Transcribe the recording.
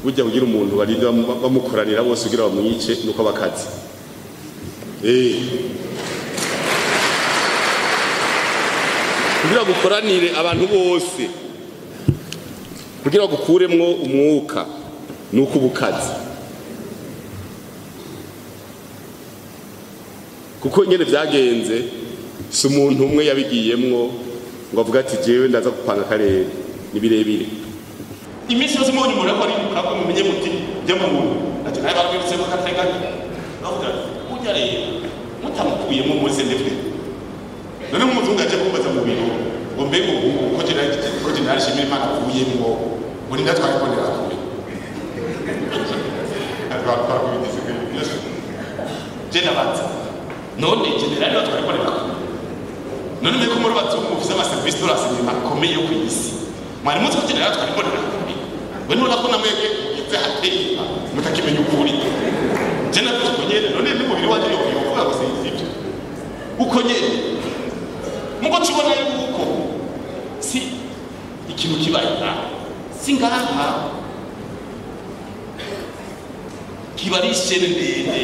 Burya kugira umuntu barinda bamukoranira bose kugira bamwice nuko bakazi. Kugira gukoranire abantu bose kugira gukuremwo umwuka nuko ubukazi. Kuko nyene vyagenze si umuntu umwe yabigiyemwo ngo avuga ati jewe ndaza gupanga akarere, ni birebire. Iminsi yose mubonye umuntu ariko ariruka ko mumenye muti jya mu muntu ati nawe barabirutse ko kateganya bavuga ujya rero mutamukuyemo muri sendefwe. None nk'umuzungu aje kumbaza mu biro ngo mbega ubu ko General Nshimirimana akuyemwo ngo ni ndatwara imbonera kure. Je ndabaza none General batwara imbonera kure, none mbega muri bazungu mufise amaserivisi de renseignement akomeye yo kw'isi, mwari muzi ko General atwara imbonera kure? We none ko namwebwe mugize hateye mutakimenya ukuri. Je navuze uko nyene, none n'umubiri wanje yovuga ngo sinzi ivyo uko nyene. Mugo tubona yuko si ikintu kibaye ngaha, si ngaha kiba ari ishene ndende.